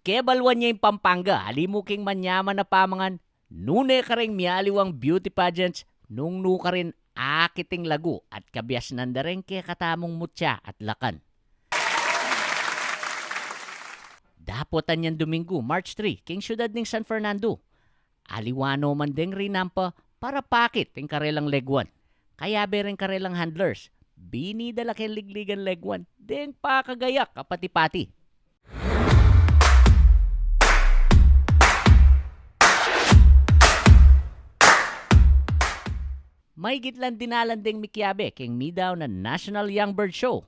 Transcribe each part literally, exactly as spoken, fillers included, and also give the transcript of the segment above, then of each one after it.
Kebaluan ya ing Pampanga, ali mu king manyaman a pamangan, nune kareng mialiwang beauty pageants, nung nu karin akit ing lagu at kabiasnan da reng kekatamung mutya at lakan. Dapot anyang Domingo, March three, king syudad ning San Fernando, aliwa no man deng rinampa para pakit ing karelang leguan. Kayabe reng karelang handlers, binida la keng ligligan leguan deng pakagayak a pati-pati. Maygit lang dinalan deng mikiabe keng midaun a National Young Bird Show.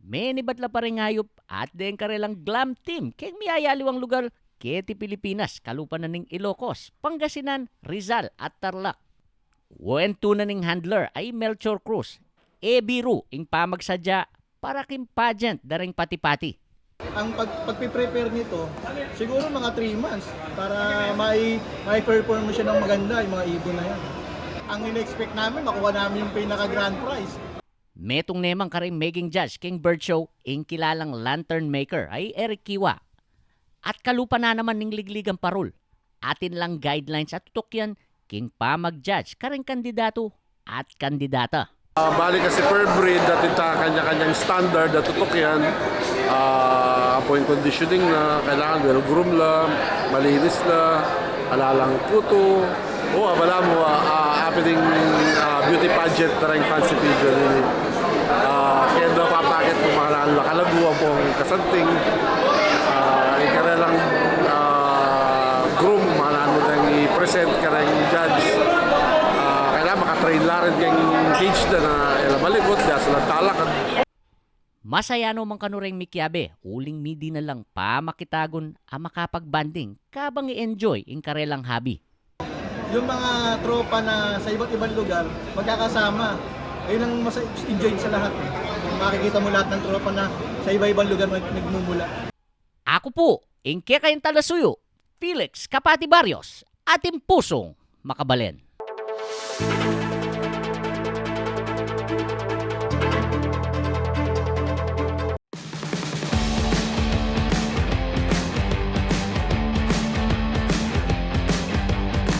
Menibat la pa reng ayup at deng karelang glam team keng miyayaliwang lugar keti Pilipinas, kalupa na ning Ilocos, Pangasinan, Rizal at Tarlac. Kuwentu na ning handler a i Melchor Cruz, e biru ing pamagsadya para king pageant da reng pati-pati. Ang pag-, pagpe-prepare nito, siguro mga three months para may, may perform siya ng maganda, yung mga ibon na yan. Ang in-expect namin, makuha namin yung pinaka-grand prize. Metung ne man kareng maging judge keng bird show ing kilalang lantern maker a i Eric Kiwa. At kalupa na naman ning ligligang parol, atin lang guidelines a tutukyan king pamag-judge kareng kandidatu at kandidata. Ah, bali kasi per breed, atin tang kanya-kanyang standard a tutukyan. Ah, ampo ing conditioning na, kailangan well-groomed la, malinis la, ala lang kutu. O, abala mu, ah, ah, happening, ah, beauty pageant na reng fancy pigeon ini. Ah, kaya daw papakit kung mga naan la kalaguan pong kasanting. Ah, ing karelang, ah, groom, mga naan mu deng i-present kareng judge. Ah, kailangan makatrain la rin keng cage da na e la malikut, dinan sa la talakad. Masaya no man kanu reng mikiabe, uling midinalang pamakitagun a makapag-bonding kabang i-enjoy ing karelang hobby. Yung mga tropa na sa iba't ibang lugar, magkakasama. Ayun ang mas enjoy sa lahat, eh. Makikita mo lahat ng tropa na sa iba-ibang lugar nag-, nagmumula. Aku pu ing kekayung talasuyu, Felix Kapati Barrios, atin pusung makabalen.